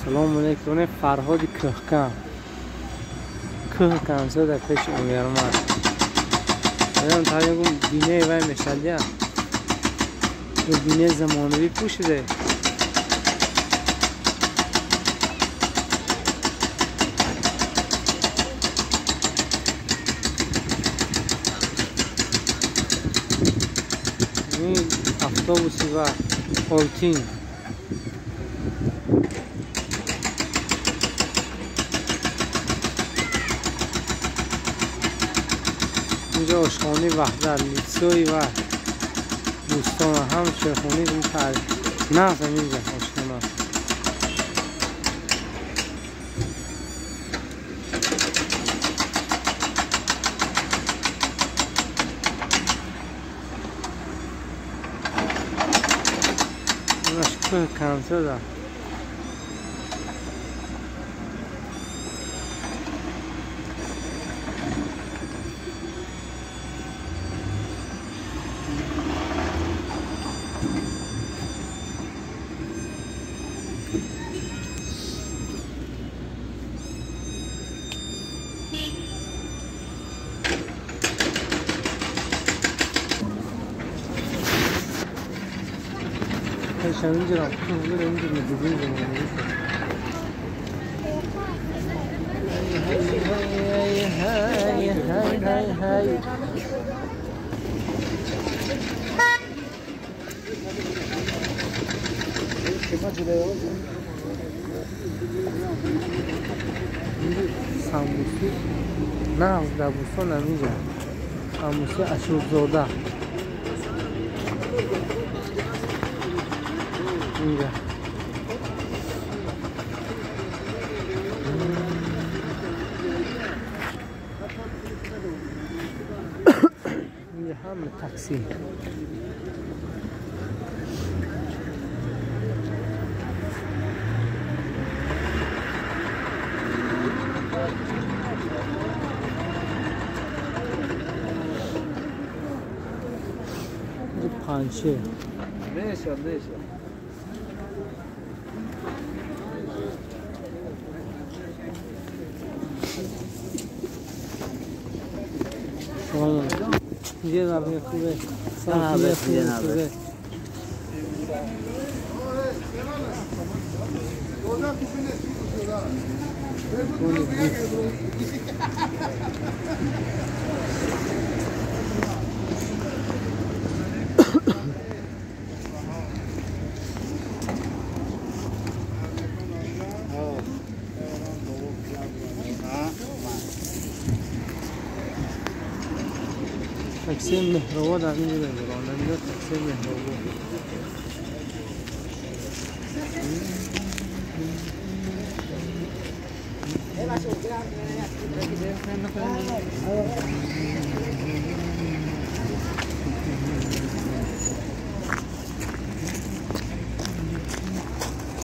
Салом алейкум, Фарҳоди Кӯҳкан. Кӯҳкан дар пеши универмаг. Та бинаи вай мешадя. Бинаи замонавӣ пӯшиде. Ин автобуси ва Олтин. Инҷо ошхонаи Ваҳдат, литсои ва Бӯстон, ҳам чойхонаи нағз ҳаминҷа ошхона. Кӯҳ консерт. Самбуси нағз дар Бӯстон ҳаминҷа. Самбуси Ашурзода. Инҷа. Инҷа ҳама такси. Панче. Нешад, нешад. Салом. Ҷаноб хубе. Салом хубе. Такси Меҳробод ҳаминҷо ронанда такси Меҳробод.